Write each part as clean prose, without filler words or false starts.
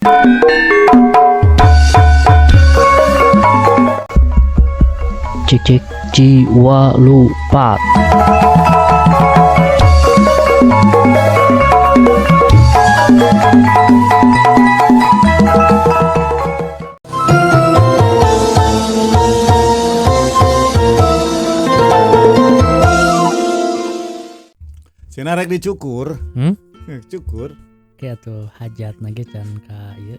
Cik cik jiwa lupa. Cenah rek dicukur. Hmm? Cukur. Kayak tuh hajat nage can ka ieu.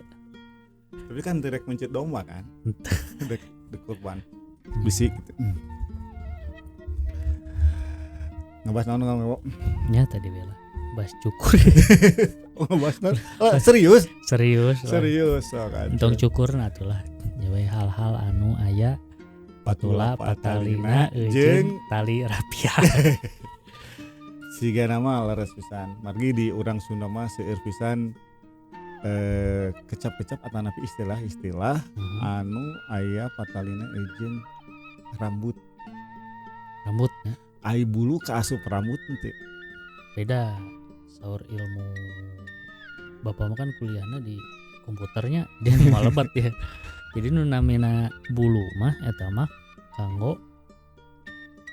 Tapi kan teu rek mencit domba kan. Rek dikurban. Bisi gitu. Ngebahas naon Kang? Nya tadi bela. Bahas cukur. Oh, ngebahas naon? Oh, serius? Serius. Lah. Serius oh, kan. Entong cukur nah atulah. Nya we hal-hal anu aya patula patalina jeung tali rapia. Siga nama leres pisan. Margi di urang Sunda mah seueur pisan kecap-kecap atanapi istilah-istilah anu aya patalina jeung rambut. Rambutnya ai bulu kaasup rambut henteu. Beda saur ilmu bapak mah kan kuliahna di komputernya dia mah lebat ya. Jadi nu namina bulu mah eta mah kanggo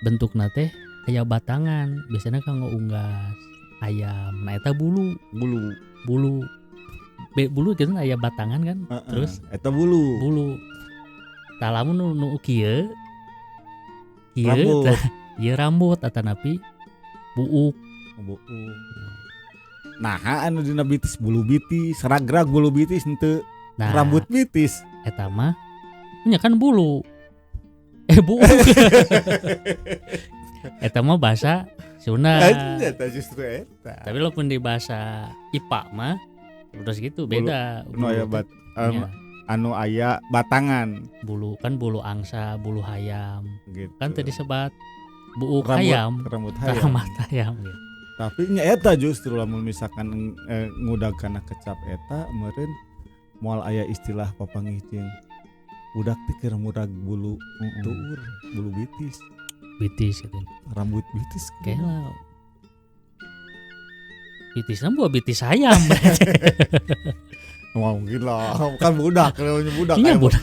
bentukna teh aya batangan, biasanya kanggo unggas ayam. Nah eta bulu, bulu, bulu. Bulu gitu aya batangan kan. Terus eta bulu. Bulu. Tah lamun nu kieu kieu rambut. Ieu rambut atanapi buuk. Buuk. Nah, anu dina bitis bulu bitis, ragrag bulu bitis henteu. Nah, rambut bitis. Eta mah nya kan bulu. Buuk. Eta mah bahasa Sunda. Eta justru eta. Tapi walaupun di bahasa IPA mah udah segitu beda. Bulu, anu aya anu aya batangan. Bulu kan bulu angsa, bulu hayam. Gitu. Kan tadi sebat buuk hayam, rambut hayam. Rambut hayam gitu. Tapi nya eta justru lamun misalkan ngudag kana kecap eta meureun moal aya istilah papanggih jeung budak teh keur murag bulu tuur, bulu bitis. Bitis gitu. Rambut bitis kayaknya. Bitisnya buah bitis ayam. Wah, mungkin lah, kan budak, namanya budak. Iya, budak.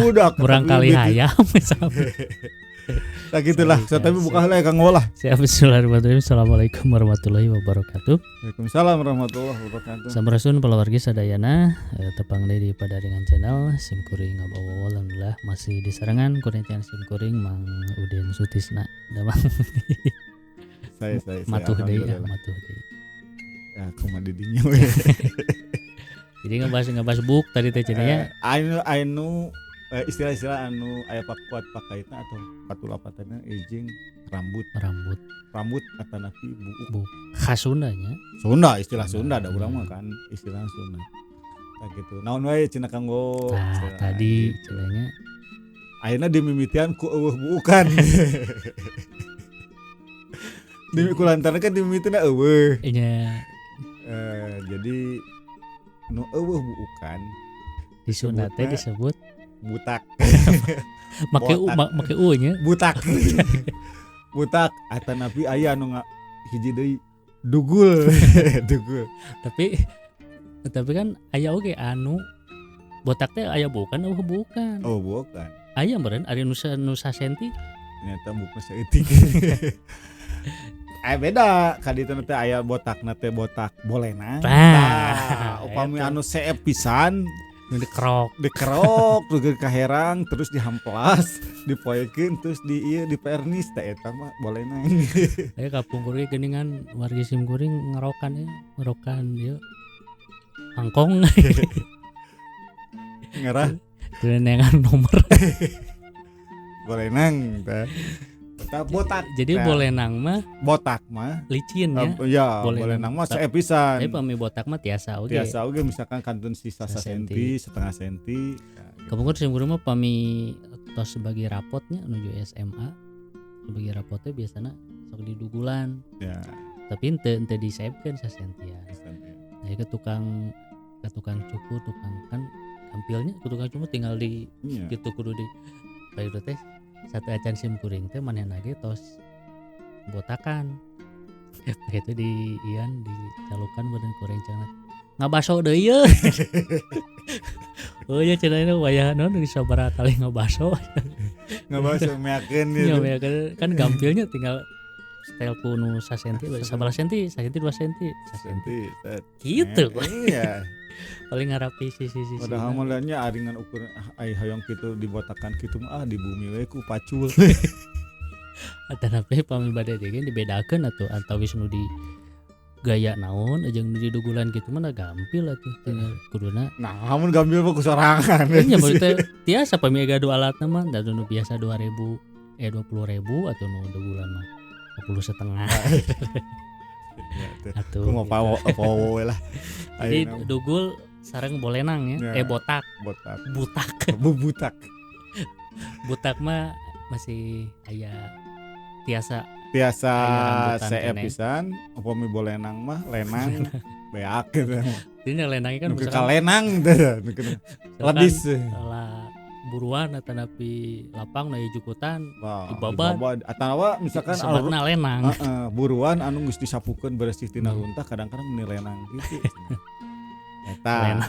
Budak. Murang kali hayam. Nah gitulah, tapi buka lah Kang Wolah. Siap, bismillahirrahmanirrahim. Assalamualaikum warahmatullahi wabarakatuh. Waalaikumsalam warahmatullahi wabarakatuh. Sampurasun palawargi sadayana, tepang deui di Padaringan Channel sim kuring ngabawa alhamdulillah masih disarengan kuring sim kuring Mang Udin Sutisna. Da Mang. Saya matuh deui ya, matuh deui. Ya kumaha di dinya we. Jadi ngebahas buk tadi teh cenah. Anu istilah-istilah anu aya pakuat pakaitna atau patula patana jeung rambut. Rambut atanapi buuk. Khas Sundanya. Sunda, istilah Sunda da urang mah kan istilah Sunda. Tah gitu. Naon wae cenah kanggo. Tah tadi cenahnya ayeuna dimimitian ku eueuh buukan. Di kulantaran kan dimimitina eueuh. Nya. Jadi nu eueuh buukan di Sunda teh disebut butak. Make u make u nya. Butak. Butak atanapi aya anu hiji deui dugul. Dugul. Tapi kan aya oge anu botak teh aya bukan eueuh bukan. Oh, bukan. Aya meureun ari nu sasenti nyata bukna saeutik. Beda ka ditu teh aya botakna teh botak bolenang. Tah, upami anu seep pisan dikerok dugi ka herang terus dihamplas dipoekeun terus di ieu dipernis teh eta mah bolenang. Aya kapungkur ge geuningan wargi sim kuring ngerokan ieu, ngerokan ieu angkong. Ngerah neangan nomor. Bolenang teh. Botak. Jadi nah, bolenang mah botak mah licin ya. Ya, bolenang mah sae pisan. Tapi pami botak mah tiasa oge. Tiasa oge misalkan kantun sisa senti, setengah senti. Ya, gitu. Kapungkur sim kuring mah pami tos sebagai rapotnya menuju SMA. Sebagai rapotnya biasana sok didugulan. Ya. Tapi henteu diseepkeun sasentian. Nah, ke tukang cukur, tukang kan tampilnya ke tukang cukur tinggal di ya. Gitu kudu di bae teh satu acan sim kuring teh manehna ge tos botakan. Itu di ian dicalukan badan kuring cenah. Ngabaso deui ye. Oh ya cenah ini wayah naon geus sabaraha kali ngabaso. Ngabaso meakeun Nya gitu. meakeun kan gampilnya tinggal setel ku nu sasenti, sabaraha senti, sasenti 2 senti, sasenti. Senti set. Gitu. Iya. Paling ngarapi sisi-sisi. Padahal mah nya aringan ukur ai hoyong kitu dibotakan kitu mah ah di bumi we ku pacul. Atanapi pami bade deui dibedakeun atuh antawis nu di gaya naon jeung nu didugulan kitu mah gampil atuh tinggal kuduna. Nah, mun gampil mah ku sorangan. Nya maksud teh tiasa pami gaduh alatna mah da nu biasa 2000 20.000 atau nu dugulan mah 10,5. Atuh. Ku mau pawo we lah. Jadi dugul sareng bolenang ya. Ya. Botak. Botak. Butak. Bubutak. Butak mah masih aya tiasa seep pisan upami bolenang mah lenang beak gitu. Jadi lenangnya kan misalkan kalenang teh ledis lah buruan atanapi lapang na jukutan dibabat atawa misalkan sebatna lenang. Buruan anu geus disapukeun beresih tina runtah kadang-kadang meni lenang gitu. Eta.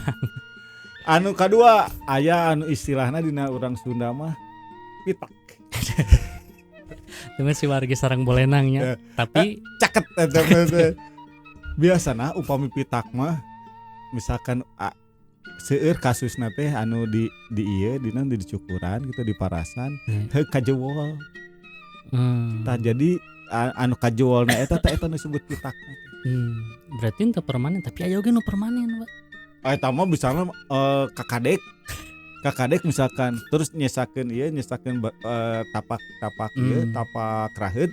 Anu kadua aya anu istilahna dina urang Sunda mah pitak. Cuman si wargi sarang bolenangnya, tapi caket eta biasana upami pitak mah misalkan seueur kasusna teh anu di ieu dina di cukuran gitu di parasan heuh kajewol. Tah jadi anu kajewolna eta teh eta nu disebut pitak. Berarti teu permanen tapi aya oge nu permanen, Pak. Eta mah misalna kakadek. Kakadek misalkan terus nyesakeun ieu nyesakeun tapak-tapak ieu tapak raheut.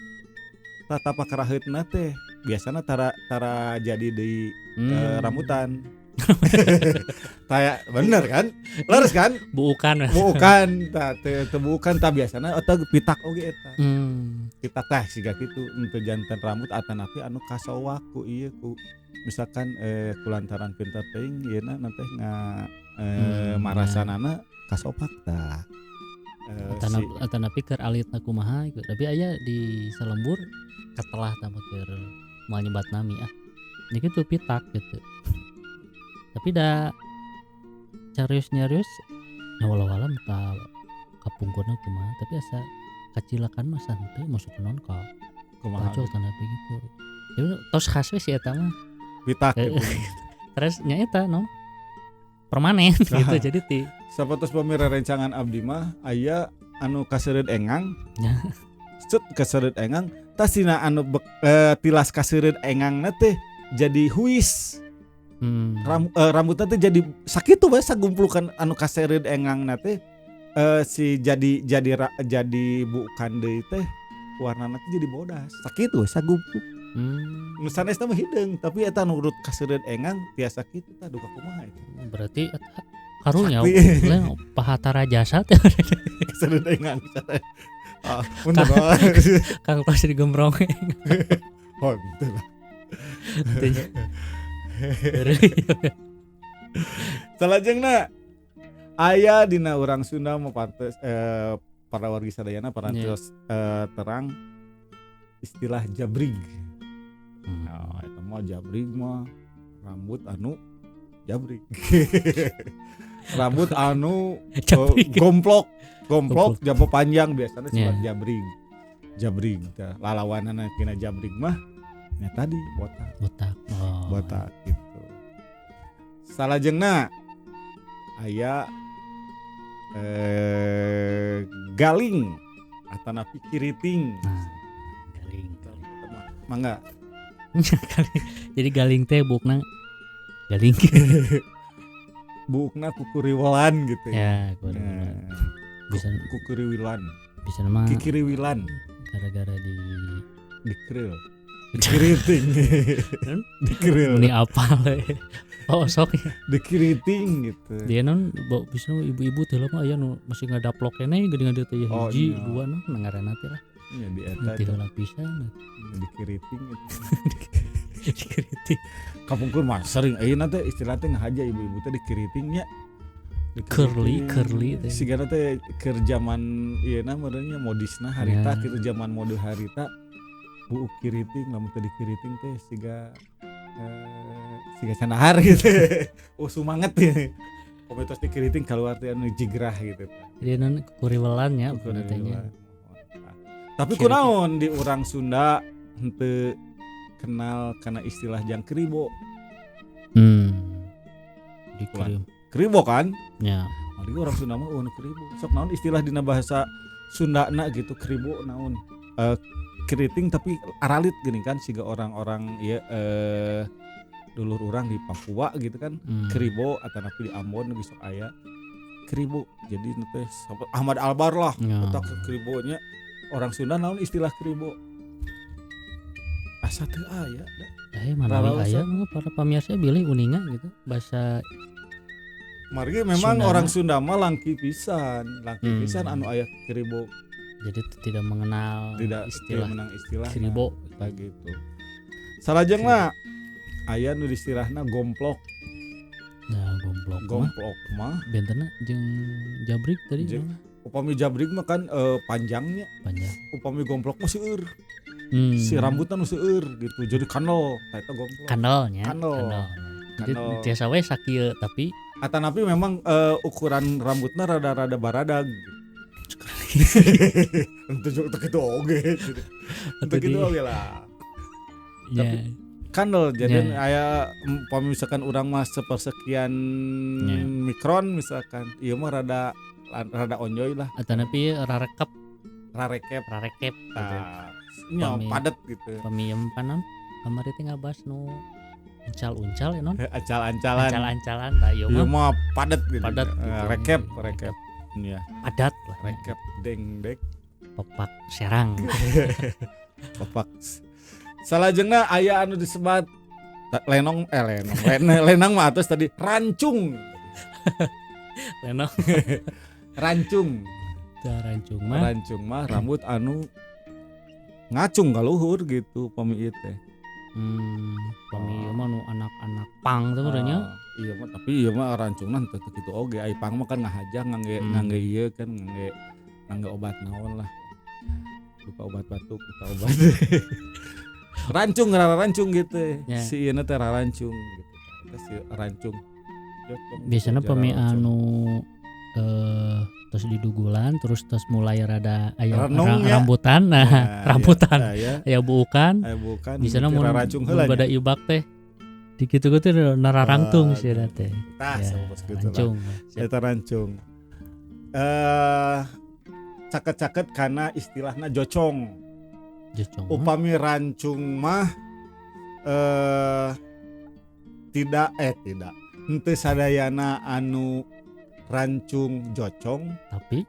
Tah tapak raheutna teh biasana tara jadi deui rambutan. Taya bener kan? Leres kan? Buukan. Buukan tah teu buukan tah biasana eta pitak oge eta. Pitak tah siga kitu henteu janten rambut atanapi anu kasowak ku ieu ku misalkan kulantaran pinter teuing ieuna teh nga marasanana kasopak tah. Atanapi keur alitna kumaha gitu. Tapi aya di salembur katelah tah keur moal nyebat nami ah. Nya kitu pitak gitu. Tapi da carius-nyarius nya walau-walam ka kapungkurna kumaha tapi asa kacilakan mah santai masuk naon ka kumaha pacul tanapi gitu. Jadi tos khas we si eta mah. Pitak gitu. Terus nya eta naon permanen gitu jadi ti sapatos pamira rencangan abdi mah aya anu kaseureud engang. Set kaseureud engang tasina anu tilas kaseureud engangna teh jadi huis. Rambutna teh jadi sakitu bae sagumplukan anu kaseureud engangna teh si jadi bukan deui teh warnana teh jadi bodas sakitu sagumpluk. Nu sanesna mah hideung tapi eta nu urut kaseureud engang tiasa kitu tah duka kumaha eta. Berarti eta karunya pahatara jasa teh kaseureud engang. Ah, mun Kang tos digembrong. Oh, teu lah. Salajengna aya dina urang Sunda mah pantes para wargi sadayana parantos terang istilah jabrig. Nah, eta mah jabrig mah rambut anu jabrig. Rambut anu gomplok, gomplok jaba panjang biasanya disebut jabrig. Jabrig tah lalawanana tina jabrig mah nya tadi botak. Botak. Oh. Botak gitu. Salajengna aya galing atanapi kiriting. Nah, galing. Mangga. Jadi galing teh bukna galing. Bukna kukuriwelan gitu ya. Ya, bisa kukuriwilan. Bisa nama kikiriwilan. Gara-gara di dikril. Dikiriting. Dikril. Ini apa oh sok dikiriting gitu. Dia non bisa ibu-ibu teh mah aya nu masih ngadaplok keneh geuningan dieu teh hiji dua nah ngaranna teh lah. Nya di eta teh lapisan dikiriting gitu. Dikiriting. Kapungkur mah sering ayeuna teh istilah teh ngahaja ibu-ibu teh dikiritingnya. Curly curly teh. Sigana teh keur zaman ieuna meureunnya modisna harita kitu zaman mode harita. Buuk kiriting lamun teu dikiriting teh siga Siga canahar gitu. Oh sumanget ya. Upami tos dikeriting keluar teh anu jigrah gitu. Jadi non kuriwelan nya katanya. Tapi kunaon di urang Sunda henteu kenal kana istilah jang kribo. Di kribo kan? Ya. Mari orang Sunda mah eueuh kribo. Sok naon istilah dina bahasa Sundana gitu kribo naon. Keriting tapi aralit gini kan siga orang-orang ya dulur urang di Papua gitu kan. Kribo atanapi di Ambon geus sok aya kribo. Jadi teh Ahmad Albar lah otak kribonya. Orang Sunda naon istilah kribo? Asa teu aya da. Mana aya mah para pamirsa bilih uninga gitu bahasa. Margi memang Sundana. Orang Sunda mah langki pisan anu aya kribo. Jadi tidak mengenal tidak istilah, tidak menang istilah kribo nah, gitu. Salajengna aya nu istilahna gomplok. Nah, gomplok. Gomplok mah bentena jeung jabrik tadi. Upami jabrik mah kan panjangnya. Panjang. Upami gomplok mah seueur. Si rambutna nu seueur gitu. Jadi kanel, eta gomplok. Kanelnya. Kanel. Jadi tiasa we sakieu tapi atanapi memang ukuran rambutna rada-rada baradag gitu. Untuk itu oge. Untuk itu oge lah. Yeah. Tapi kandel jadi aya umpami misalkan urang mah sepersekian mikron misalkan ieu mah rada rada onjoy lah. Atanapi rarekep. Rarekep. Gitu. Nya padet gitu. Pami panon kamari teh ngabas nu uncal-uncal ya non. Ancal-ancalan. Ancal-ancalan tah ieu mah padet gitu. Padet gitu. Rekep. Iya. Padat lah. Rekep dengdek. Pepak serang. Pepak. Salajengna aya anu disebat lenong lenang mah atos tadi rancung. Lenong. Rancung. Rancung mah. Rancung mah rambut anu ngacung ka luhur gitu pami ieu teh. Pami ieu mah nu anak-anak pang teh meureun. Iya mah tapi ieu mah rancungna teu kitu oge. Ai pang mah kan ngahaja ngangge ngangge ieu kan ngangge obat naon lah. Lupa obat batuk, lupa obat. Rancung rancung gitu. Ya. Si ieu teh rancung gitu. Eta si rancung. Biasana pami anu terus didugulan terus mulai rada aya rambutan nah, ya, rambutan aya buukan. Biasana mun bada ibak teh dikitu-kitu nararangtung sih teh. Tah gitu rancung. Eta rancung. Caket-caket karena istilahna jocong. Jocong. Upami rancung mah tidak. Henteu sadayana anu rancung jocong, tapi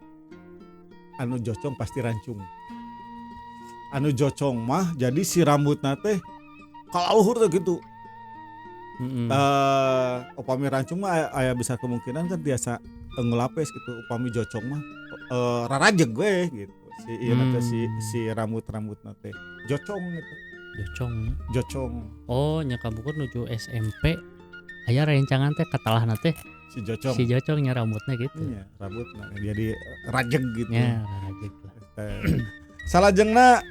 anu jocong pasti rancung. Anu jocong mah jadi si rambutna teh kaluhur teh gitu. Upami rancung mah aya besar kemungkinan kan biasa ngelapes gitu. Upami jocong mah rarajeg we gitu. Si ieu teh si rambut-rambutna teh jocong gitu. Jocong. Oh, nya kabukur nuju SMP aya rencangan teh katalahna teh si jocong. Si jocongnya rambutnya gitu. Iya, rambutna jadi rajeg gitu. Ya, rajeg lah. Salajengna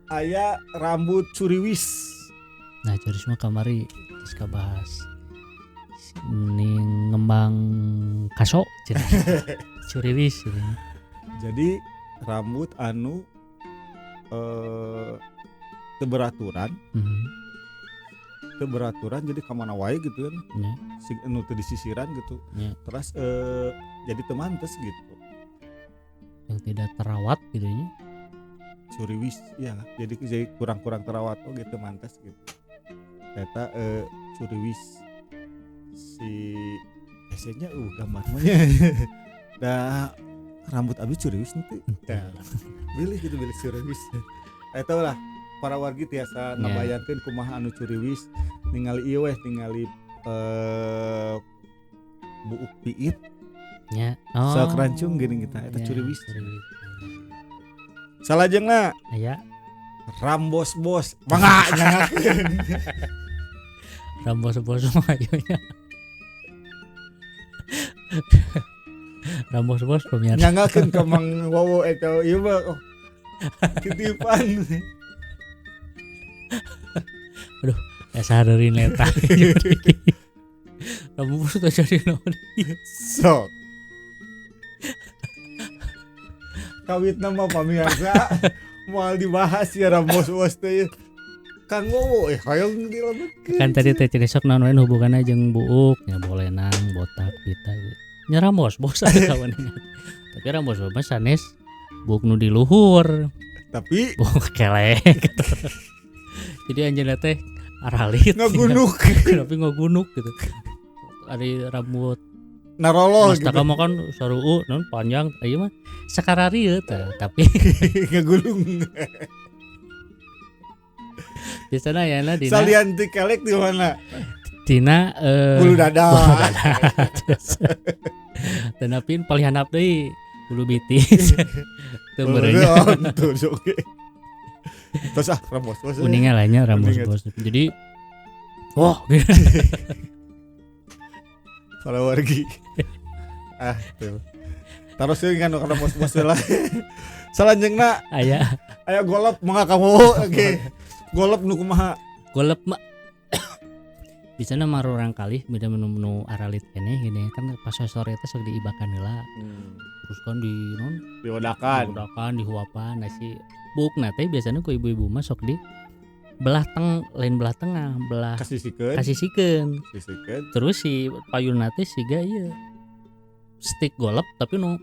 aya rambut curiwis. Nah, curiwis mah kamari geus kabahas. Ning ngembang kaso cenah. Curiwis gitu. Jadi rambut anu teu beraturan. Teu beraturan jadi ka mana wae gitu kan. Si anu teu disisiran gitu. Terus jadi teu mantes gitu. Yang tidak terawat gitu nya. Curiwis ya, jadi kurang-kurang terawat oh gitu mantes gitu. Eta curiwis si esenya gambarnya. Da rambut abi curiwis henteu. Bilih gitu bilih curiwis. Eta lah para wargi tiasa ngabayangkeun kumaha anu curiwis ningali ieu weh ningali buuk piit nya. Sok rancung geuning kita eta curiwis. Salajengna aya rambos bos mangga nyangakeun. Rambos bos mah ieu nya. Rambos bos pemirsa. Nyangakeun ka Mang Wowo eta ieu mah titipan. Aduh, Sahareureun eta. Rambut bos teh jadi naon? Sok. Kawitna mah pamirsa moal dibahas ya rambut bos teh. Kang Wowo hoyong dilebetkeun. Kan tadi teh ciri sok naon wae hubunganna jeung buuk nya bolenang, botak, pita. Nya rambos bos atuh kawan. Tapi rambos mah sanes buuk nu di luhur. Tapi buuk kelek gitu. Jadi anjeunna teh aralit ngagunuk. Tapi ngagunuk gitu. Ari rambut narolol gitu. Mastaka mah kan saruu non panjang ieu mah sakararieu tah tapi ngagulung. Biasana ayana dina salian ti kelek di mana? Tina bulu dada. Dan apin paling handap deui bulu bitis. Teu meureunnya. Terus ah rambos bos. Uninga lah nya rambos bos. Jadi wah gitu. Para wargi. Ah tuh. Terus sih kan rambos bos lah. Salanjeungna aya aya golep mangga kamu oke. Golep nu kumaha? Golep mah bisana mah urang kalih beda menu-menu aralit keneh gini kan pas sore teh sok diibakan heula. Terus kan di non diodakan dihuapan nah si buukna teh biasana ku ibu-ibu mah sok di belah teng lain belah tengah belah kasisikeun. Terus si payunna teh siga ieu stick golep tapi nu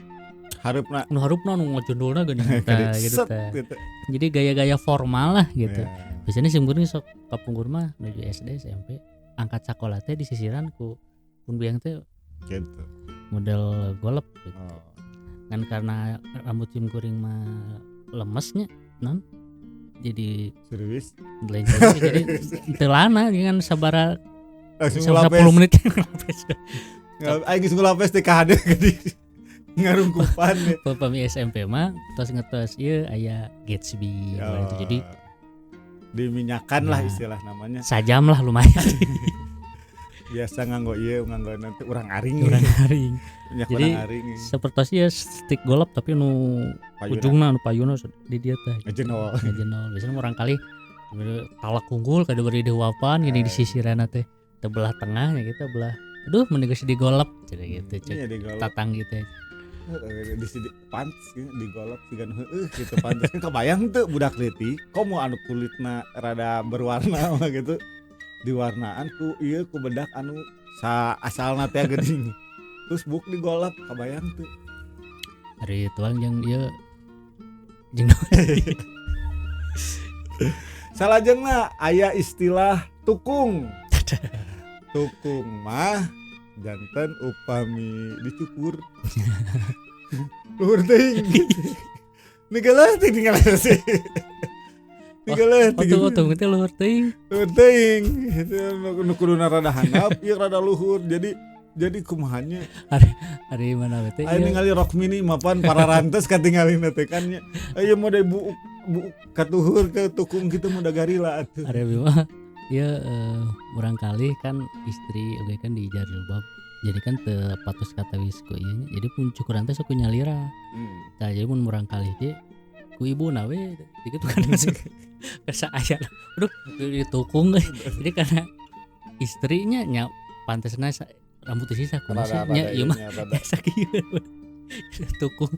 hareupna nu hareupna nu ngajendolna geuning tah gitu tah. Gitu. Jadi gaya-gaya formal lah gitu. Yeah. Biasanya simkuring sok kapungkur mah nuju SD SMP angkat sakola teh di sisiran ku pun biang teh gitu. Model golep gitu. Oh. Kan karena rambut simkuring mah lemesnya non jadi serius lain jadi teu lana dengan sabara 10 menit ngelapes. Aing geus ngelapes teh ka hade geuning. Ngarungkupan. Pami SMP mah tos ngetos ieu aya Gatsby gitu. Jadi diminyakan lah istilah namanya. Sajam lah lumayan. Biasa nganggo ieu nganggo nanti urang aring. Urang aring. Jadi urang aring. Sapertos ieu stick golep tapi nu ujungna nu payuna di dieu teh. Ngajenol. Ngajenol. Biasana urang kali talak unggul kada bari dihuapan gini di sisirana teh. Teh belah tengahnya gitu belah. Aduh mending geus digolep jadi gitu cek. Tatang gitu. Di sini pantes gitu, digolep siga nu heueuh gitu pantes kan kebayang teu budak leutik komo anu kulitna rada berwarna mah gitu diwarnaan ku ieu ku bedak anu sa asalna teh geuning terus buk digolep kebayang teu ari tuang jeung ieu jeung salajengna aya istilah tukung. Tukung mah jantan upami dicukur luhur teuing nigeulah teh tinggal sih nigeulah teh otung teh luhur teuing luhur teuing nu kuduna rada handap ieu rada luhur jadi kumaha nya ari mana we teh aya ningali rok mini mapan pararantes katingalina teh kan nya ieu mah buuk buuk katuhur ke tukung kitu mah da garila atuh ari mah ya urang kali kan istri oge kan di jilbab jadi kan teu patos katawis ku ieu nya jadi pun cukuran teh sok nyalira. Tah jadi mun urang kali ge ku ibuna we kitu kan kasa aya aduh ditukung jadi karena istrinya nya pantesna rambut sisa kumaha nya ieu mah sakieu tukung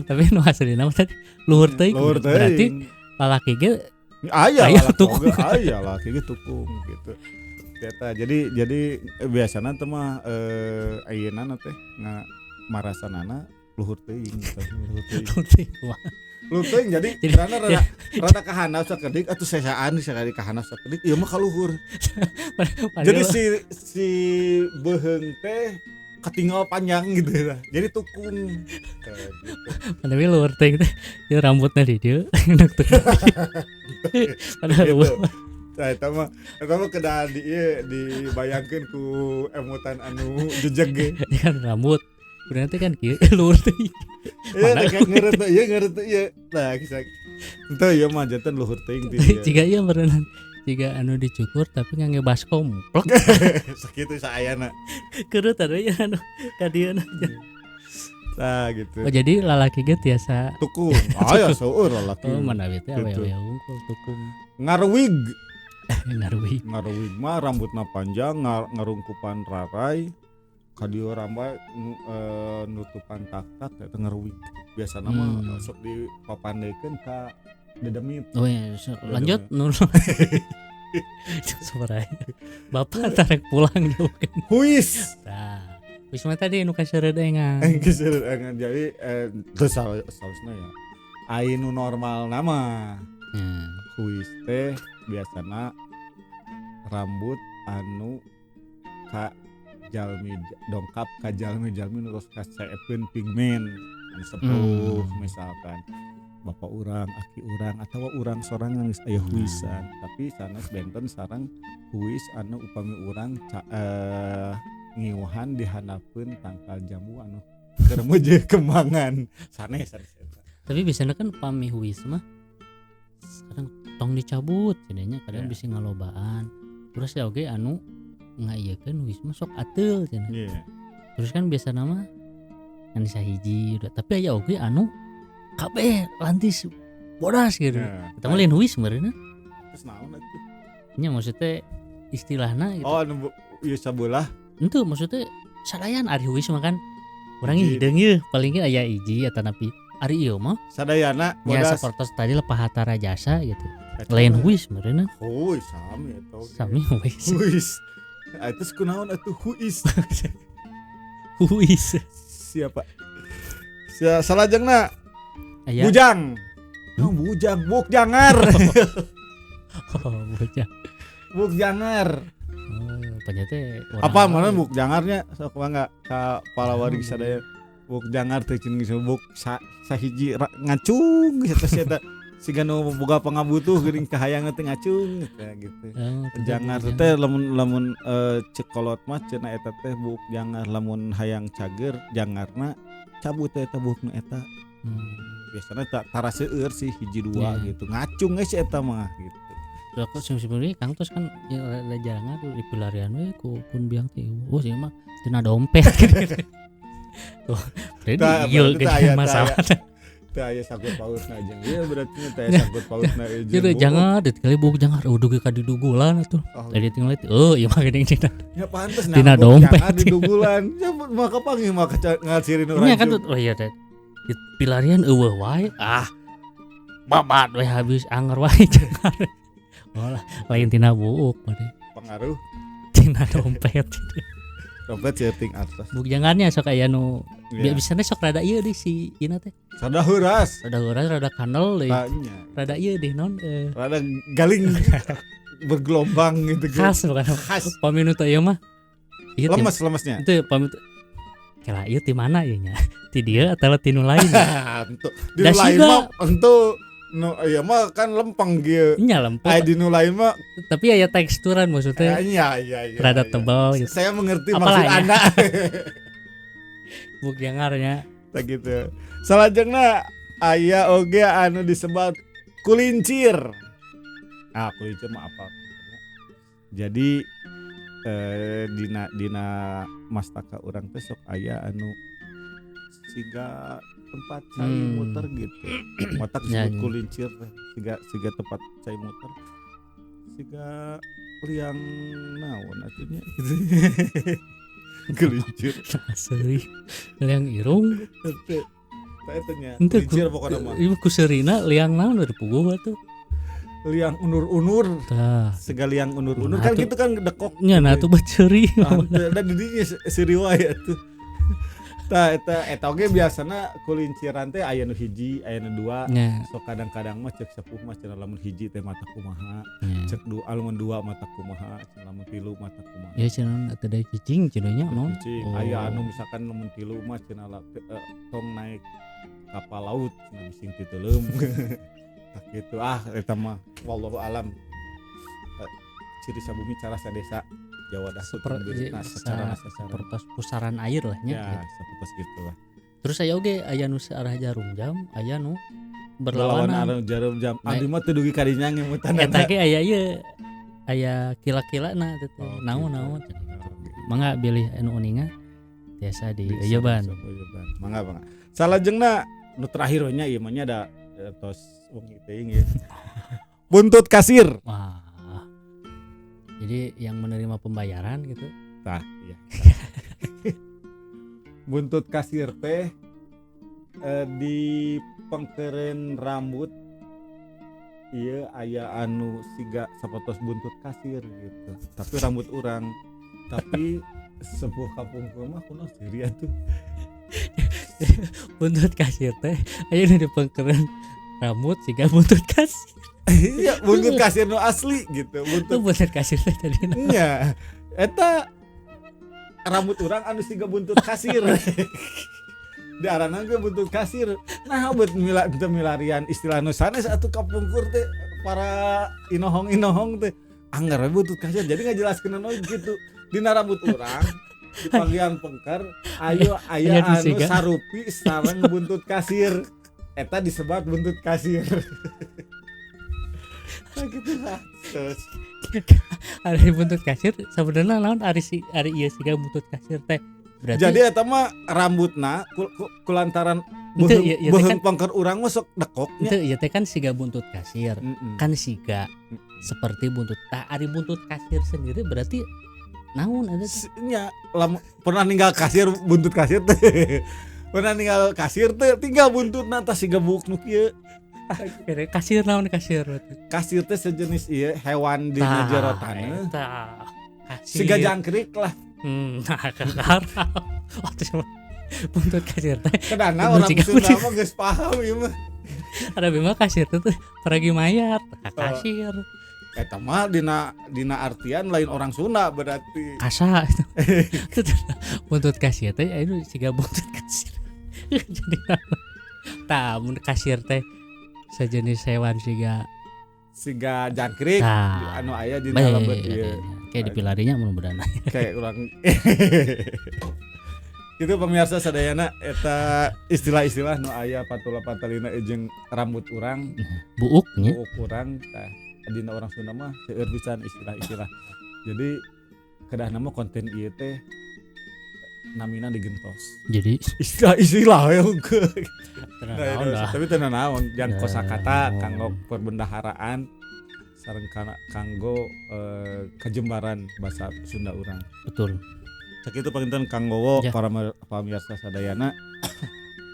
tapi nu aslina mah tadi luhur teuing berarti lalaki ge aya tukung aya laki ge tukung gitu. Eta jadi biasana teh mah ayeuna teh marasanana luhur teuing gitu, luhur teuing. Luhur teuing jadi karena rada kahandap sakedik atuh sesaan sakali kahandap sakedik ieu mah kaluhur. Jadi si beuheung teh ketinggal panjang gitu lah. Jadi tukung. Gitu. Tapi luhur teuing teh ieu rambutna di dieu. Padahal gitu. Nah, eta mah kedah di ieu dibayangkeun ku emutan anu jejeg ge. Kan rambut. Berarti kan kieu luhur teuing. Iya ngeureut ieu ngeureut ieu. Tah kisah. Henteu ieu mah janten luhur teuing ti dieu. Jiga ieu berenang. Jiga anu dicukur tapi ngangge baskom. Plek. Sakitu saayana. Keureuh teh ieu anu ka dieuna. Tah gitu. Oh jadi lalaki ge tiasa tukung. Aya seueur lalaki. Oh manawi teh awewe hungkul tukung. Ngaruwig. Ngaruwig. Ngaruwig mah rambutna panjang, ngarungkupan rarai, ka dieu rambut nutupan tak-tak eta ngaruwig. Biasana mah sok dipapandekeun ka dedemit. Oh iya, lanjut nur. Sabaraha. Bapak tarik pulang jauh. Huis. Tah. Huis mah tadi nu kaseureud engan. Kaseureud engan. Jadi teu sausna ya. Ai nu normal nama. Huis teh biasana rambut anu ka jalmi dongkap ka jalmi-jalmi nu tos kaseepkeun pigmen anu sepuh misalkan bapak urang, aki urang atawa urang sorangan geus aya huisan. Tapi sanes benten sareng huis anu upami urang ngiuhan dihanapeun tangkal jambu anu keur meujeuh kembangan. Sanes eta. Tapi biasanya kan pami huis mah kadang tong dicabut jadinya kadang bisa ngalobaan. Terus ya oge anu ngaieukeun huis mah sok ateul cenah. Yeah. Terus kan biasana mah anu sahiji udah, tapi aya oge anu kabeh lantis bodas gitu. Eta mah lain huis meureunna. Terus naon atuh? Nya maksudnya istilahna gitu. Oh anu ieu sabelah. Henteu maksudnya sadayan ari huis mah kan urang hideung ye paling ge aya hiji atanapi ari ieu mah sadayana bodas. Ya sapertos tadi lah Pahatara jasa gitu. Lain huis meureunna. Huis sami eta oge. Sami huis. Huis. Terus kunaon atuh huis? Huis. Siapa? Salajengna bujang. Oh, bujang, buk jangar. Oh, bujang. Buk jangar. Oh, penyete apa mana buk jangarnya sok mangga ka palawari sadaya. Buk jangar teh cin geus buk sahiji ngacung geus eta siga nu boga pangabutuh geuning kahayangna teh ngacung gitu. Jangar teh lamun ceuk kolot mah cenah eta teh buk jangar lamun hayang cager jangarna cabut eta bukna eta. Biasanya tak tara seueur sih hiji dua gitu ngacung geus eta mah gitu. Aku sebenarnya Kang terus kan ya jangan tuh di pelarian we ku pun biang teh. Oh sih mah tina dompet gitu. Tuh, berarti ieu masalah. Teu aya sangkut pautna jeung ieu berarti teu aya sangkut pautna jeung. Jadi jangan kali buk jangan udah ge ka didugulan atuh. Tadi tinggal oh ieu mah geuning cenah. Ya pantes tina dompet jangan didugulan. Ya mah kapanggih mah ngacirin urang. Nya kan oh iya teh. Di pilarian eueuh wae ah babat we habis anger wae jangan. Oh, lain tina buuk mah pengaruh tina dompet. Dompet setting atas. Buk jangannya sok aya nu biasanya sok rada ieu deh si ieu teh. Rada heuras. Rada heuras, rada kanel deui. Rada ieu deh non rada galing bergelombang gitu. Khas bukan khas. Paminu teh ieu mah. Lemes-lemesnya. Teu pamit kela ieu ti mana ieu nya? Ti dieu atawa ti nu lain? Entu. Di nu lain mah entu nu ieu mah kan lempeng kieu. Nya lempeng. Aya di nu lain mah tapi aya teksturan maksudnya. Iya. Rada tebal gitu. Saya mengerti maksud Anda. Buk jangarnya. Tah gitu. Salajengna aya oge anu disebat kulincir. Ah, kulincir mah apa? Jadi dina mastaka urang teh sok aya anu siga tempat cai muter gitu. Matak disebut kulincir teh siga tempat cai muter. Siga liang naon atunya gitu. Kulincir. Seuri liang irung. Teu eta nya. Kulincir pokona mah. Ieu ku seurina liang naon dari puguh atuh. Liang unur-unur. Segala liang unur-unur kan gitu kan dekok. Nya nah tuh baceuri. Da di dinya seuri wae atuh. Tah eta oge biasana kulinciran teh aya nu hiji, aya nu dua. Sok kadang-kadang mah cek sepuh mah cenah lamun hiji teh mata kumaha, cek dua lamun dua mata kumaha, cenah lamun tilu mata kumaha. Ya cenah teh da cicing cenah nya naon. Aya anu misalkan lamun tilu mah cenah tong naik kapal laut cenah bising titeuleum. Gitu ah eta mah wallahu alam. Ciri sabumi cara sadesa Jawa dah secara sepertos pusaran air lah nya. Ya, sepertos gitu lah. Terus aya oge aya nu searah jarum jam, aya nu berlawanan arah jarum jam. Abdi mah teu dugi ka dinya ngemutan. Eta ge aya ieu aya kila-kilana teh. Naon-naon. Mangga bilih anu uninga tiasa di eueuban. Mangga mangga. Salajengna nu terakhir nya ieu mah nya da tos wengi teuing ieu. Buntut kasir. Wah. Jadi yang menerima pembayaran gitu. Tah, iya. Buntut kasir teh di pengkeren rambut iya aya anu siga sapertos buntut kasir gitu. Tapi rambut urang. Tapi sepuh kapungkur mah kunaon seuri atuh. Buntut kasir teh aya nu di pengkeren rambut siga buntut kasir. Iya, buntut kasir nu asli gitu. Buntut kasir teh tadi. Nya, eta rambut urang anu siga buntut kasir. Diarana ge buntut kasir. Nah, buat milarian istilah nu sanes atuh kapungkur teh para inohong-inohong teh anggar we buntut kasir. Jadi ngajelaskeun oge gitu. Dina rambut urang di panggilan pengker ayo aya anu sarupi sareng buntut kasir. Eta disebat buntut kasir. Nah gitu lah. Terus ari buntut kasir sebenarnya naon ari si ari ieu siga buntut kasir teh. Berarti jadi eta mah rambutna kulantaran beuheung pengker urang mah sok dekoknya. Henteu ieu teh kan siga buntut kasir. Kan siga seperti buntut. Tah ari buntut kasir sendiri berarti naon eta teh? Nya pernah ninggal kasir buntut kasir teh. Pernah ninggal kasir teh tinggal buntutna tah siga buuk nu kieu. Kasir naon kasir berarti? Kasir teh sejenis ieu hewan di jero taneuh. Siga jangkrik lah. Nah, karena waktu buntut kasir teh. Kedana orang Sunda mah geus paham ieu mah. Ada bima kasir teh pergi mayat, kasir. Eta mah dina artian lain orang Sunda berarti. Kasa itu. Buntut kasir teh anu siga buntut kasir. Jadi tah mun kasir teh sejenis hewan siga jangkrik anu aya dina lebet ieu. Kayak dipilarinya mudah-mudahan. Kayak urang. Itu pemirsa sadayana eta istilah-istilah nu aya patula-patalina jeung rambut urang, buuk nya. Buuk urang tah dina orang Sunda mah seueur pisan istilah-istilah. Jadi kedahna mah konten ieu teh namina digentos. Jadi istilah-istilah we hungkul. Tapi teu naon jang kosakata kanggo perbendaharaan sareng kanggo kajembaran bahasa Sunda urang. Betul. Sakitu panginten Kang Gowo ya. Para pamirsa sadayana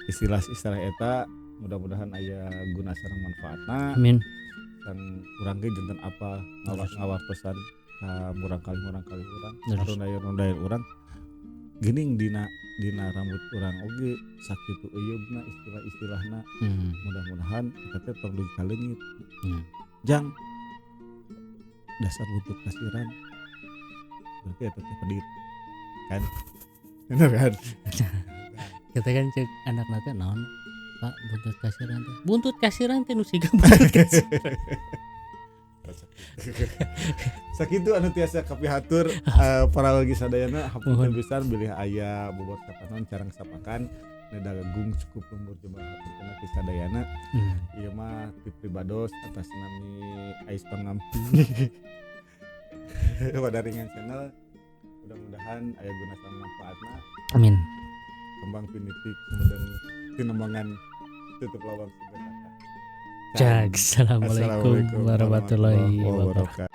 istilah-istilah eta mudah-mudahan aya guna sareng manfaatna. Amin. Sareng urang ge janten apa ngawartosan ka murangkalih urang, arundayan urang. Geuning dina rambut urang oge sakitu euyeubna istilah-istilahna. Mudah-mudahan eta teh tong dugi kaleungit. Jang dasar buntut kasiran berarti eta teh pedit kan. Bener kan? Kita kan cek anak nate naon Pak buntut kasiran teh. Buntut kasiran teh nu siga buntut kasiran. Sakitu anu tiasa kapihatur para wargi sadayana hapunten pisan bilih aya bobot kapanon carang sapakan nedagung cukup lembur jembar hapunten ti sadayana. Ieu mah ti pribados atas nami Ais Pangampi. Wadaringan channel mudah-mudahan aya guna sareng manfaatna. Amin. Kembang pinitik sumedang tinembangan tutup lawang segala. Assalamualaikum warahmatullahi wabarakatuh.